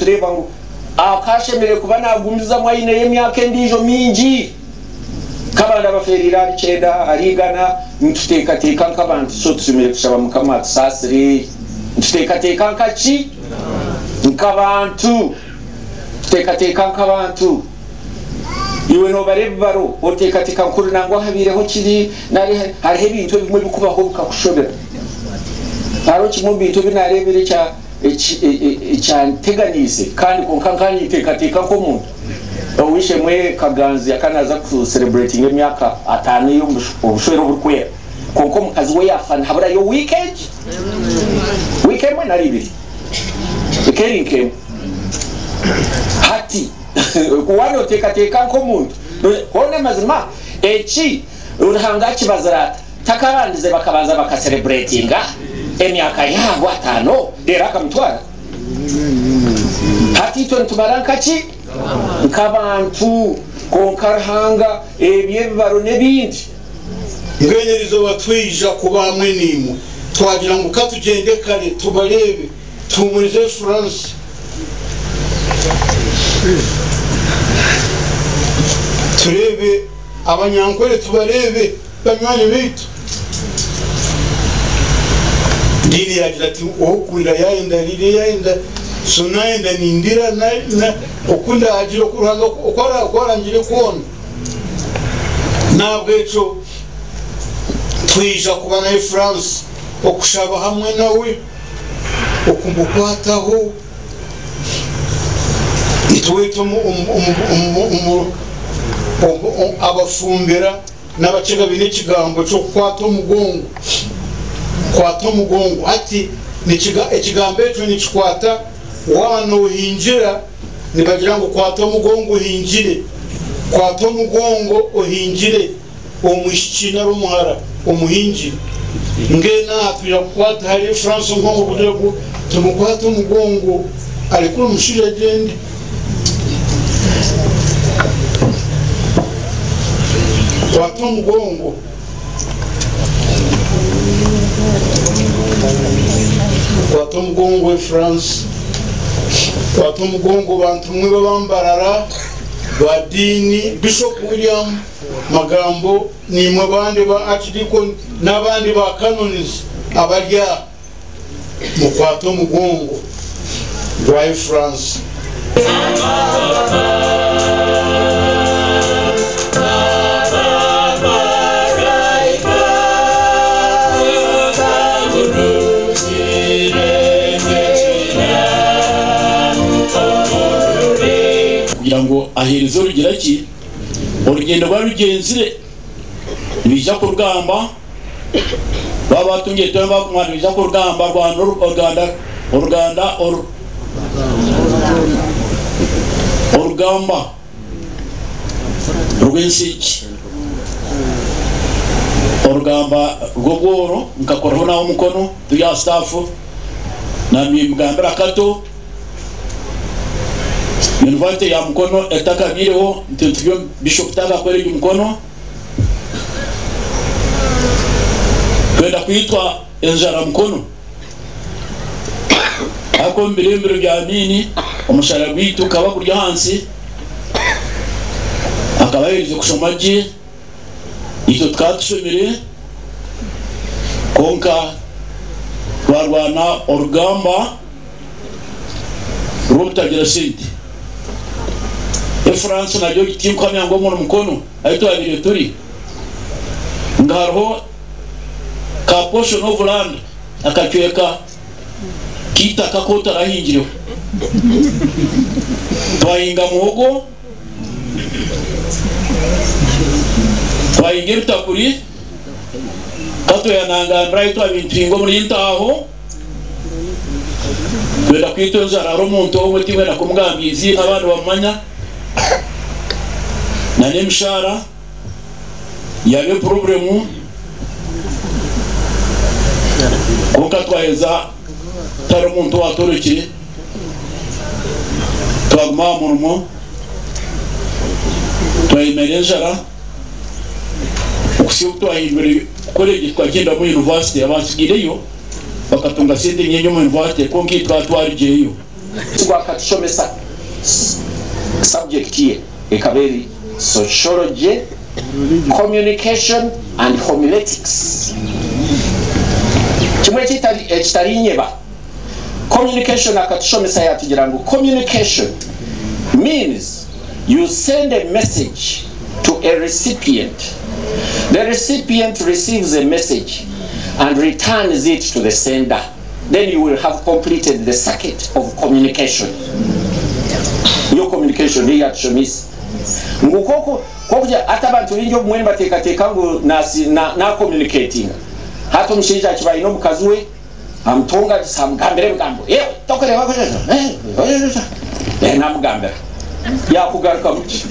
nitureeba ngu akashemereire kuba nagumizamu aineyo emyaka endiijo mingi. Nk'abantu abafeereire ahari kyenda, ahari igana, nituteekateeka nk'abantu, so tushemereire kushaba Mukama atusaasire. Nituteekateeka nka ki? Nk'abantu. Tuteekateeka nk'abantu. Iwe noobara ebibaro, oteekateeka ngu kuri nangwa habaireho kiri, nari hariho ebintu ebimwe ebirikubaho bikakushobera. Hariho kimwe omu bintu ebi naareebire ekya ekyanteganiise kandi kwonka nkaba ninteekateeka nk'omuntu. Ow'eishe-emwe Kaganzi akaba naaza ku celebratinga emyaka ataano ey'obushwere oburikwera, kwonka omukazi we yaafa nihaburayo wiiki egi, wiiki emwe nari ibiri, eka eri nk'emwe. Hati waaba nooteekateeka nk'omuntu, hoona amazima eki Ruhanga akibazire ata? Takabandize bakabanza baka celebratinga emyaka yaabo ataano reero akamutwara? Hati itwe nitumara nkaki? Nkabantu. Kwonka Ruhanga ebyo ebibaro nebindi. Mbwenu erizooba twija kuba hamwe naimwe, twagira ngu ka tugyende kare tubareebe, tuhuumurize France. Tureebe Abanyankore tubareebe banywani baitu. Diini yaagira ati ow'okurira yaayenda arire yaayenda so naayenda nindira oku ndaagire oku Ruhanga oku arangire kwona. N'ahabw'ekyo twija kuba nawe France okushaba hamwe nawe, okumukwataho. Itwe abafumbira n'abakyega baine ekigambo ky'okukwata omugongo. Kwata omugongo. Hati ekigambo ekyo nikikwata waaba noohingira, nibagira ngu kwata omugongo ohingire. Kwata omugongo ohingire. Omwishiki nari omuhara omuhingire. Mbwenu aha twija kukwata ahari France Nkongo kugira ngu tumukwate omugongo arekure omushaija agyende. Kwata omugongo. Kwata omugongo France. Kwata omugongo bantu mwe b'abambarara, ba diini, Bishop William. Magambo, Naimwe abandi ba Archdeacon n'abandi ba Canons abari aha, mukwate omugongo gwa Efurance. Kugira ngu aheereze orugira ki? Orugyendo rwarugyenzire nibaija kurugamba baaba batungire twena bakumara nibaija kurugamba rwanda oruganda oruganda orugamba rw'ensi egi orugamba rw'obworo nkakoraho nawe omukono turi aha sitaafu namugambira Kato. Yunivasite ya Mukono etakabaireho, nitwe turi omu Bishop Tanga College Mukono. Twenda kwitwa enjara Mukono. Ahakuba omu biro ebiro bya Amiini omushara gwaitu gukaba guri ahansi, akaba aherize kushoma gye, itwe tukaba tushomire kwonka twarwana orugamba. rw'obutagira sente. Efuransi naryo tinkuhamya ngu omuri Mukono ahu twabaire turi ngu hariho ka portion of land, akacweka k'eitaka aku otarahingireho. Twahinga muhogo, twahinga ebitakuri, Katoya nangambira ahu twabaire nituhinga omuri Ntaaho. Kwenda kwitwa enjara hariho omuntu omwe tinkwenda kumugamba eiziina abandi nibamumanya na n'emishaara yaba epurobulemu kwonka twaheza tihariho muntu owatorekire twaguma aha murimo twayemera enjara. Okuhitsya obu twahindwire college tukagyenda omu university, abaatsigaireyo bakatunga sente nyingi omu university kwonka itwe tukaba twarugireyo. Akatushomesa subject ye ekaba eri Sociology, Communication and Homiletics. Kimwe ekitarinyeba, Communication akatushomesa yatugira ngu communication means you send a message to a recipient, the recipient receives a message and returns it to the sender, then you will have completed the circuit of communication. Niyo communication ei yatushomeise. Ngu kwoku kwokugira hati abantu baingi obumwe nibateekateeka ngu na communicatinga. Hati omushaija akiba aine omukazi we amutonganisa, amugambira ebigambo, "Yewe, tokureeba ko," namugambira, yakugarukamu ki?